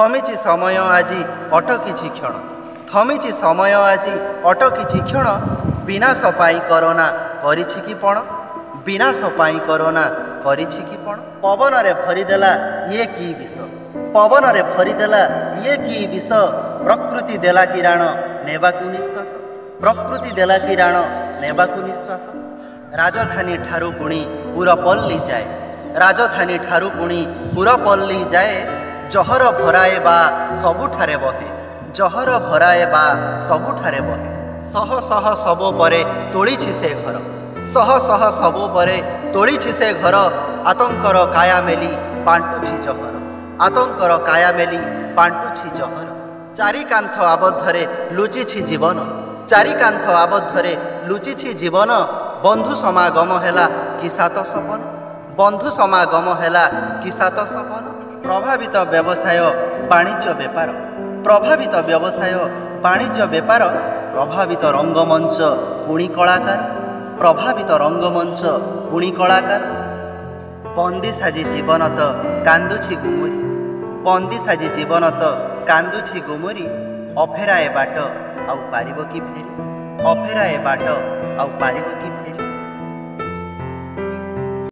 ଥମିଛି ସମୟ ଆଜି, ଅଟକିଛି କ୍ଷଣ। ଥମିଛି ସମୟ ଆଜି, ଅଟକିଛି କ୍ଷଣ। ବିନାଶ ପାଇଁ କରୋନା କରିଛି କି ପଣ? ବିନାଶ ପାଇଁ କରୋନା କରିଛି କି ପଣ? ପବନରେ ଭରିଦେଲା ଇଏ କି ବିଷ? ପବନରେ ଭରିଦେଲା ଇଏ କି ବିଷ? ପ୍ରକୃତି ଦେଲା କି ରାଣ ନେବାକୁ ନିଶ୍ୱାସ? ପ୍ରକୃତି ଦେଲା କି ରାଣ ନେବାକୁ ନିଶ୍ୱାସ? ରାଜଧାନୀ ଠାରୁ ପୁଣି ପୁରପଲ୍ଲୀ ଯାଏ, ରାଜଧାନୀ ଠାରୁ ପୁଣି ପୁରପଲ୍ଲୀ ଯାଏ, ଜହର ଭରାଏ ବା ସବୁଠାରେ ବହେ, ଜହର ଭରାଏ ବା ସବୁଠାରେ ବହେ। ଶହ ଶହ ଶବ ପରେ ତୋଳିଛି ସେ ଘର, ଶହ ଶହ ଶବ ପରେ ତୋଳିଛି ସେ ଘର। ଆତଙ୍କର କାୟା ମେଲି ବାଣ୍ଟୁଛି ଜହର, ଆତଙ୍କର କାୟା ମେଲି ବାଣ୍ଟୁଛି ଜହର। ଚାରି କାନ୍ଥ ଆବଦ୍ଧରେ ଲୁଚିଛି ଜୀବନ, ଚାରି କାନ୍ଥ ଆବଦ୍ଧରେ ଲୁଚିଛି ଜୀବନ। ବନ୍ଧୁ ସମାଗମ ହେଲା କି ସାତ ସପନ? ବନ୍ଧୁ ସମାଗମ ହେଲା କି ସାତ ସପନ? ପ୍ରଭାବିତ ବ୍ୟବସାୟ ବାଣିଜ୍ୟ ବେପାର, ପ୍ରଭାବିତ ବ୍ୟବସାୟ ବାଣିଜ୍ୟ ବେପାର। ପ୍ରଭାବିତ ରଙ୍ଗମଞ୍ଚ ପୁଣି କଳାକାର, ପ୍ରଭାବିତ ରଙ୍ଗମଞ୍ଚ ପୁଣି କଳାକାର। ବନ୍ଦୀ ସାଜି ଜୀବନ ତ କାନ୍ଦୁଛି ଗୁମୁରି, ବନ୍ଦୀ ସାଜି ଜୀବନ ତ କାନ୍ଦୁଛି ଗୁମୁରି। ଅଫେରାଏ ବାଟ ଆଉ ପାରିବ କି ଫେରି? ଅଫେରାଏ ବାଟ ଆଉ ପାରିବ କି ଫେରି?